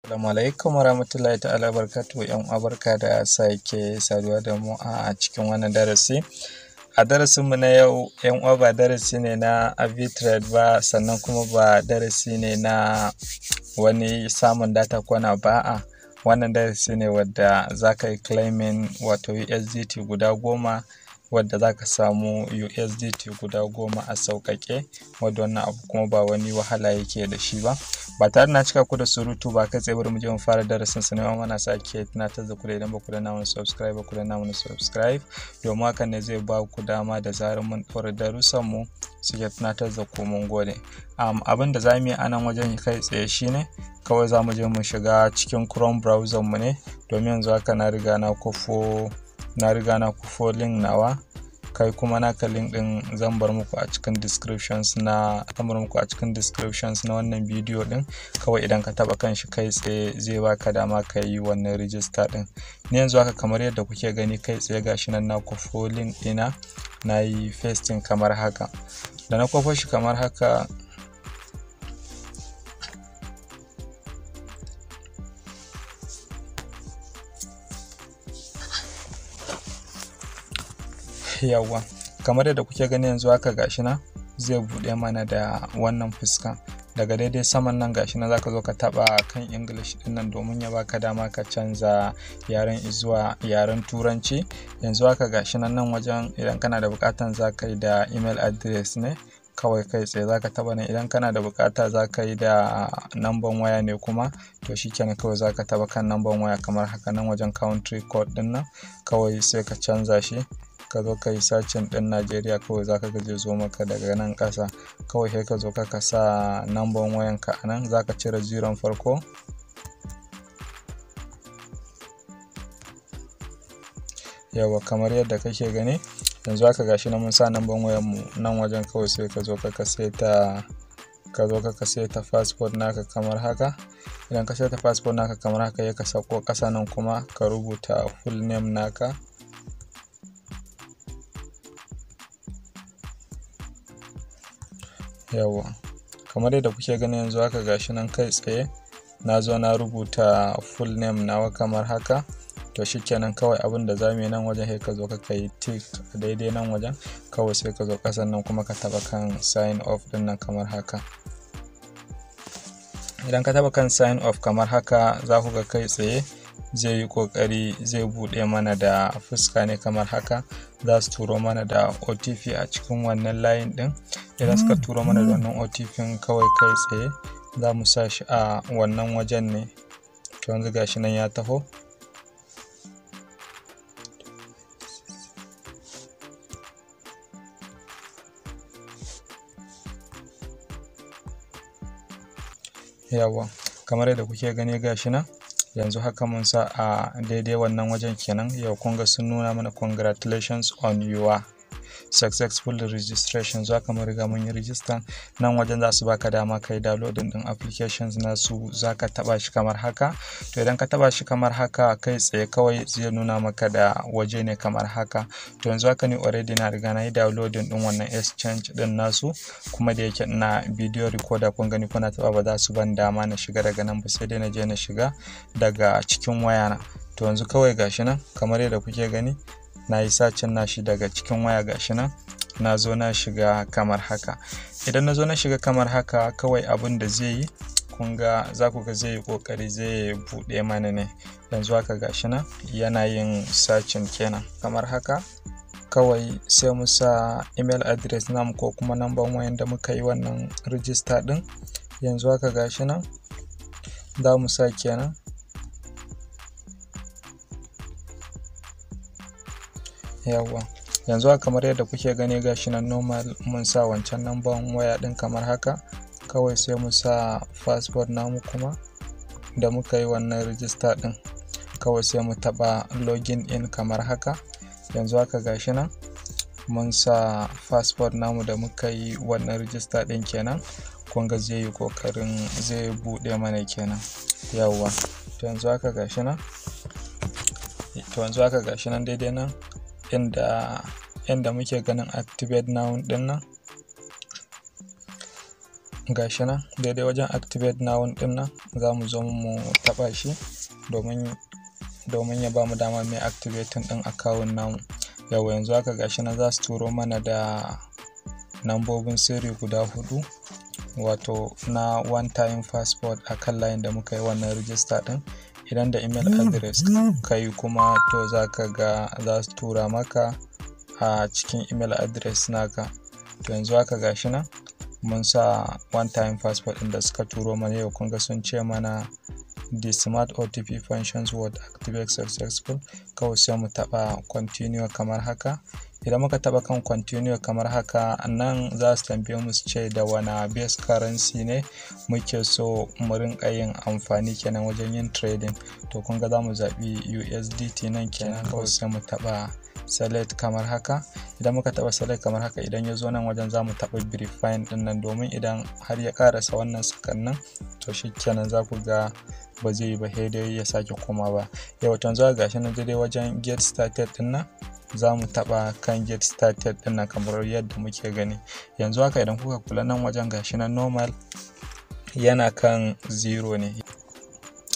Assalamu alaikum warahmatullahi ta'ala barakatuhu. Yan uwa, barka da sake saduwa da mu a cikin wannan darasi. A darasin mu na yau, yan uwa, ba darasi ne na arbitrage ba, sannan kuma ba darasi ne na wani samun data ko na ba. A wannan darasi ne wadda za ka yi claiming, wato USDT guda 10, wadda za ka samu USDT guda 10 a sauƙaƙe, wadda wannan abu kuma ba wani wahala yake da shi ba. Ba tare na cika ku da surutu ba, kai tsaye bari mu je mu fara darasin. Sannan muna sake tunatar da ku da idan ba ku danna mana subscribe ba, ku danna mana subscribe, domin hakan ne zai ba ku dama da zarar mun ɗaura darussan mu suke tunatar da ku. Mun gode. Abin da za mu yi a nan wajen kai tsaye shine kawai za mu je mu shiga cikin Chrome browser mu ne, domin yanzu haka na riga na kwafo link nawa. Kai kuma naka link din zan bar muku a cikin descriptions na zan bar muku a cikin descriptions na wannan bidiyo din. Kawai idan ka taba kan shi, kai tsaye zai baka dama ka yi wannan register din. Ni yanzu haka, kamar yadda kuke gani, kai tsaye gashi nan na kwafo link ɗina, na yi pasting kamar haka. Da na kwafo shi kamar haka, yawwa, kamar yadda kuke gani yanzu haka, gashi nan zai buɗe mana da wannan fuska. Daga daidai saman nan, gashi nan, zaka zo ka taba kan English din nan domin ya baka dama ka canza yaren zuwa yaren Turanci. Yanzu haka gashi nan, nan wajen idan kana da bukatan zaka yi da email address ne, kawai kai tsaye zaka taba nan. Idan kana da bukata zaka yi da namban waya ne kuma, to shikenan, kawai zaka taba kan namban waya kamar haka. Nan wajen country code din nan, kawai sai ka canza shi, ka zo ka yi searching ɗin Najeriya, kawai zaka ga zai zo maka daga nan ƙasa. Kawai sai ka zo ka sa namban wayanka a nan, zaka cire zeron farko. Yawwa, kamar yadda kake gani yanzu haka, gashi nan mun sa namban wayan mu nan wajen. Kawai sai ka zo ka saita password naka kamar haka. Idan ka saita password naka kamar haka, ya ka sauko ƙasa nan kuma ka rubuta full name naka. Yawwa, kamar yadda kuke gani yanzu haka, gashi nan kai tsaye na zo na rubuta full name nawa kamar haka. To shikenan, kawai abin da zamu yi nan wajen, sai ka zo ka yi tick a daidai nan wajen. Kawai sai ka zo ƙasan nan kuma ka taɓa kan sign up din nan kamar haka. Idan ka taɓa kan sign up kamar haka, za ku ga kai tsaye zai yi ƙoƙari zai buɗe mana da fuska ne kamar haka. Za su turo mana da OTP a cikin wannan layin ɗin. Idan suka turo mana da wannan OTP, kawai kai tsaye za mu sa shi a wannan wajen ne. To yanzu gashi nan ya taho. Yawwa, kamar yadda kuke gani, gashi nan yanzu haka mun sa a daidai wannan wajen kenan. Yau kun ga sun nuna mana "Congratulations on your successful registration." Za ka mun riga mun yi register. Nan wajen za su baka dama kai downloading din applications nasu, za ka taba shi kamar haka. To idan ka taba shi kamar haka, kai tsaye kawai zai nuna maka da waje ne kamar haka. To yanzu haka ni already na riga na yi downloading din wannan exchange din nasu. Kuma da yake ina video recorder, kun gani kuna taba, ba za su ban dama na shiga daga nan ba, sai dai na je na shiga daga cikin wayana. To yanzu kawai gashi nan, kamar yadda kuke gani, na yi searching nashi daga cikin waya. Gashi nan na zo na shiga kamar haka. Idan na zo na shiga kamar haka, kawai abin da zai yi, kun ga za ku ga zai yi kokari zai buɗe mana ne. Yanzu haka gashi nan yana yin searching kenan kamar haka. Kawai sai mu sa email address namu ko kuma number wayan da muka yi wannan register din. Yanzu haka gashi nan za mu sa kenan. Yawwa, yanzu haka kamar yadda kuke gani, gashi nan normal mun sa wancan number waya din kamar haka. Kawai sai mu sa password namu kuma da muka yi wannan register din. Kawai sai mu taba login in kamar haka. Yanzu haka gashi nan mun sa password namu da muka yi wannan register din kenan. Kun ga zai yi kokarin zai bude mana kenan. Yawwa, to yanzu haka gashi nan daidai nan inda muke ganin "Activate now" din nan. Gashi nan daidai wajen activate now din nan, za mu zo mu taɓa shi domin ya ba mu dama mai activating ɗin account namu. Yau yanzu haka gashi nan za su turo mana da nambobin sirri guda hudu, wato na one time password, a kan layin da muka yi wannan rijista ɗin. Idan da email address kai kuma, to za ka ga za su tura maka a cikin email address naka. To yanzu haka gashi nan mun sa one time password ɗin da suka turo mana. Yau kun ga sun ce mana "The smart OTP functions was activate successful". Kawai sai mu taɓa continue kamar haka. Idan muka taɓa kan continue kamar haka, nan za su tambaye mu, su ce da wane base currency ne muke so mu rinka yin amfani kenan wajen yin trading. To kun ga za mu zaɓi USDT nan kenan. Kawai sai mu taɓa select kamar haka. Idan muka taɓa select kamar haka, idan ya zo nan wajen, za mu taɓa verifying ɗin nan, domin idan har ya ƙarasa wannan sakannin, to shi kenan, za ku ga ba zai yi ba, sai dai ya sake koma ba. Yau to yanzu gashi nan daidai wajen get started ɗin nan, za mu taɓa kan get started ɗin nan kamar yadda muke gani. Yanzu haka idan kuka kula, nan wajen gashi nan normal yana kan zero ne.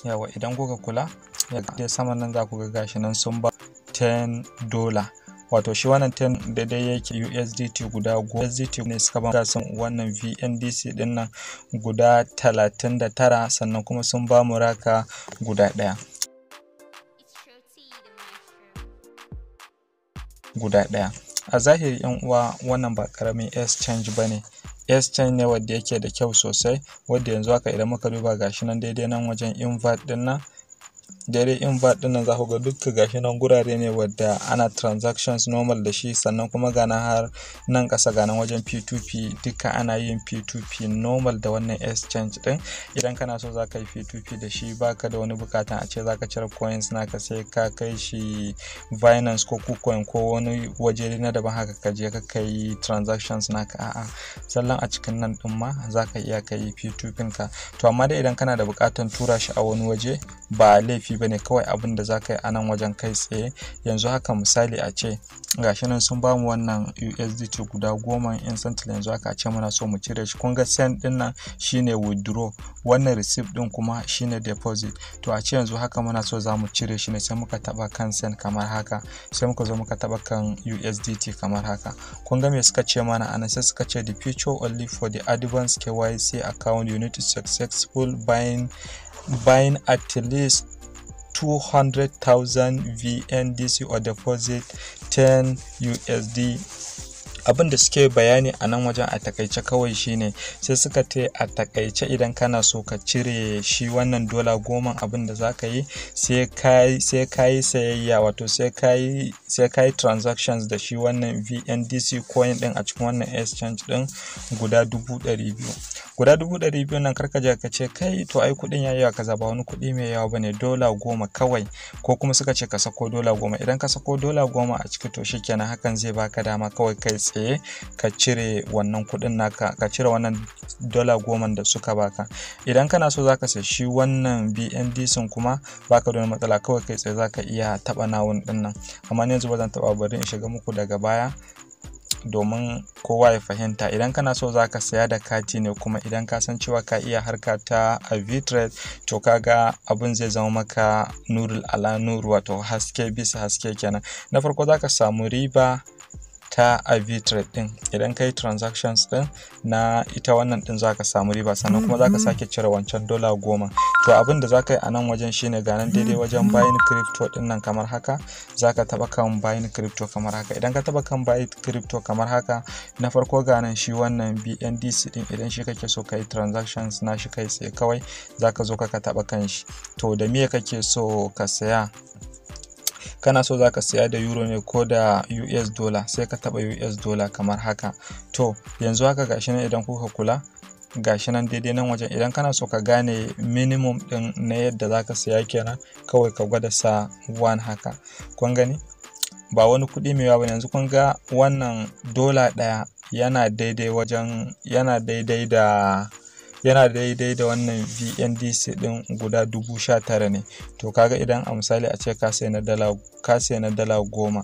Yawa, idan kuka kula dai saman nan, za ku ga gashi nan sun ba $10, wato shi wannan 10 daidai yake USDT guda 10. USDT ne suka ba gasan wannan VNDC din nan guda 39, sannan kuma sun ba mu raka guda ɗaya guda ɗaya. A zahiri, yan uwa, wannan ba karamin exchange ba ne, exchange ne wadda yake da kyau sosai, wadda yanzu haka idan muka duba, gashi nan daidai nan wajen invite din nan, daidai invite din nan, za ku ga dukka gashi nan gurare ne wadda ana transactions normal da shi. Sannan kuma ga nan har nan ƙasa, ga nan wajen P2P, duka ana yin P2P normal da wannan exchange din. Idan kana so za ka yi P2P da shi, baka da wani bukatan a ce za ka cire coins naka sai ka kai shi Binance ko KuCoin ko wani waje na daban haka ka je ka kai transactions naka. A'a, sallan a cikin nan din ma za ka iya kai P2P ka. To amma dai idan kana da bukatan tura shi a wani waje, ba laifi ba ne. Kawai abin da za ka yi a nan wajen kai tsaye, yanzu haka misali a ce gashi nan sun bamu wannan USDT guda 10 instantly, yanzu haka a ce muna so mu cire shi. Kun ga send din nan shine withdraw, wannan receipt din kuma shine deposit. To a ce yanzu haka muna so za mu cire shi ne, sai muka taba kan send kamar haka, sai muka zo muka taba kan USDT kamar haka. Kun ga me suka ce mana anan? Sai suka ce "The feature only for the advanced KYC account. You need to successful buying at least 200,000 VNDC or deposit 10 USD". Abin da suke bayani a nan wajen a takaice kawai shine, sai suka ce a takaice idan kana so ka cire shi wannan dola 10, abin da za ka yi, sai ka yi sayayya, wato sai ka yi transactions da shi wannan VNDC coin din a cikin wannan exchange din guda 200,000. Guda 200,000 nan, karka je ka ce kai, to ai kuɗin yayi yawa kaza. Ba wani kuɗi mai yawa bane, dola 10 kawai, ko kuma suka ce ka sako dola 10. Idan ka sako dola 10 a ciki, to shikenan, hakan zai baka dama kawai kai tsaye ka cire wannan kuɗin naka, ka cire wannan dola 10 da suka baka. Idan kana so zaka sai shi wannan BNDC kuma, baka da wani matsala, kawai kai tsaye zaka iya taɓa now ɗin nan. Amma yanzu ba zan taɓa, bari in shiga muku daga baya domin kowa ya fahimta. Idan kana so zaka saya da kati ne kuma, idan ka san cewa ka iya harka ta arbitrage, to kaga abin zai zama maka nurul ala nur, wato haske bisa haske kenan. Na farko zaka samu riba ta arbitrage din. Idan kai transactions din na ita wannan din, zaka samu riba, sannan kuma zaka sake cire wancan dola 10. To abin da zaka yi a nan wajen shine, ga nan daidai wajen buying crypto din nan kamar haka, zaka taba kan buying crypto kamar haka. Idan ka taba kan buying crypto kamar haka, na farko ga nan shi wannan BNDC din, idan shi kake so kai transactions na shi kai tsaye, kawai zaka zo ka taba kan shi. To da me kake so ka saya? Kana so zaka saya da euro ne ko da US dollar? Sai ka taba US dollar kamar haka. To yanzu haka gashi nan, idan kuka kula, gashi nan daidai nan wajen, idan kana so ka gane minimum din na yadda zaka saya kenan, kawai ka gwada sa 1 haka. Kun gani, ba wani kuɗi mai yawa bane. Yanzu kun ga wannan dola 1 yana daidai wajen yana daidai da wannan VNDC din guda 19,000 ne. To kaga idan a misali a ce ka sai na dala 10,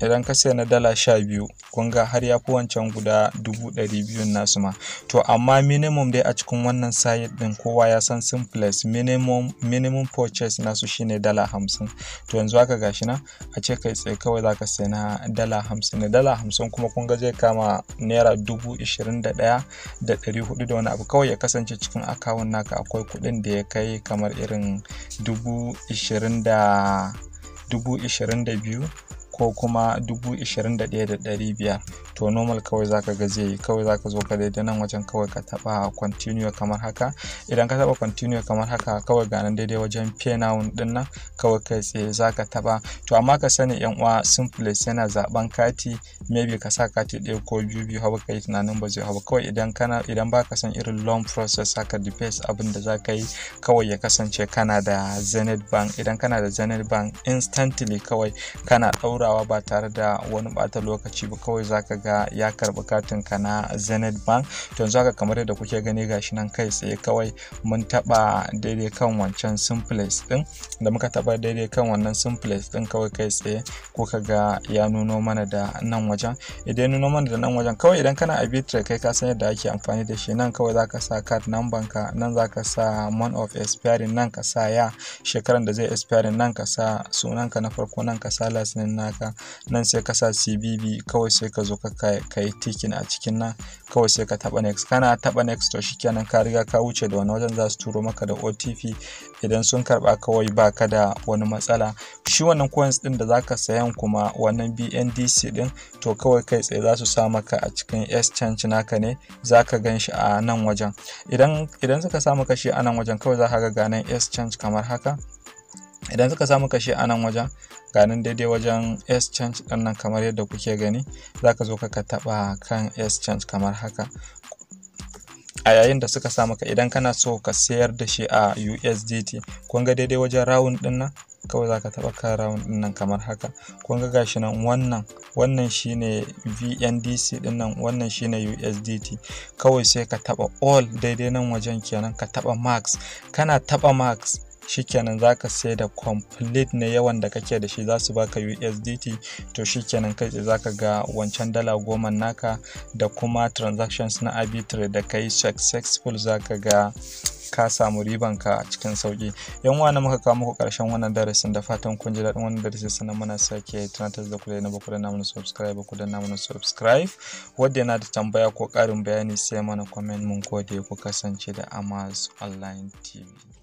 Idan ka saya na $12, kun ga har ya fi wancan guda 200,000 nasu ma. To amma minimum dai a cikin wannan site din, kowa ya san Simplex, minimum purchase nasu shine $50. To yanzu haka gashi nan, a ce kai tsaye kawai zaka saya na $50 ne. $50 kuma kun ga zai kama ₦21,400 da wani abu. Kawai ya kasance cikin account naka akwai kuɗin da ya kai kamar irin dubu ishirin da 22,000 ko kuma 21,500. To normal kawai zaka ga zai yi. Kawai zaka zo ka daidai nan wajen, kawai ka taba continue kamar haka. Idan ka taba continue kamar haka, kawai ga nan daidai wajen pay now din nan, kawai kai tsaye zaka taba. To amma ka sani yan uwa, Simplex yana zaben kati. Maybe ka sa kati ɗaya ko biyu biyu hau, ka yi tunanin ba zai hau. Kawai idan baka san irin long process haka, the best abin da zaka yi, kawai ya kasance kana da Zenith Bank. Idan kana da Zenith Bank, instantly kawai kana ɗaurawa ba tare da wani ɓata lokaci ba, kawai zaka ga ya karɓi katin ka na Zenith Bank. To yanzu haka, kamar yadda kuke gani, gashi nan kai tsaye kawai mun taɓa daidai kan wancan Simplex ɗin. Da muka taɓa daidai kan wannan Simplex ɗin, kawai kai tsaye kuka ga ya nuno mana da nan wajen. Idan ya nuno mana da nan wajen, kawai idan kana arbitrage, kai ka san yadda ake amfani da shi. Nan kawai zaka sa card number ka, nan zaka sa month of expiring, nan ka sa ya shekaran da zai expiring, nan ka sa sunanka na farko, nan ka sa last name naka, nan sai ka sa CVV. Kawai sai ka zo ka yi ticking a cikin nan, kawai sai ka taba next. Kana taba next, to shikenan, ka riga ka wuce da wani wajen. Za su turo maka da OTP. Idan sun karba, kawai baka da wani matsala. Shi wannan coins din da zaka sayan kuma, wannan BNDC din, to kawai kai tsaye za su sa maka a cikin exchange naka ne, zaka gan shi a nan wajen. Idan suka sa maka shi a nan wajen, kawai za ka ga ganan exchange kamar haka. Idan suka sa maka shi a nan wajen, ganin daidai wajen exchange ɗin nan, kamar yadda kuke gani, za ka zo ka taɓa kan exchange kamar haka. A yayin da suka sa maka, idan kana so ka sayar da shi a USDT, kun ga daidai wajen round ɗin nan, kawai za ka taɓa kan round ɗin nan kamar haka. Kun ga gashi nan, wannan shine VNDC ɗin nan, wannan shine USDT. Kawai sai ka taɓa all daidai nan wajen kenan, ka taɓa max. Kana taɓa max, shikenan, zaka sai da complete ne yawan da kake da shi, za su baka USDT. To shikenan, kai tsaye zaka ga wancan $10 naka da kuma transactions na arbitrage da kai successful, zaka ga ka samu riban ka cikin sauki. Yan uwa, muka kawo muku karshen wannan darasin. Da fatan kun ji daɗin wannan darasi. Sannan muna sake tunatar da ku da ba ku danna mana subscribe, ku danna mana subscribe. Wanda yana da tambaya ko ƙarin bayani, sai mana comment. Mun gode, ku kasance da Amaz Online TV.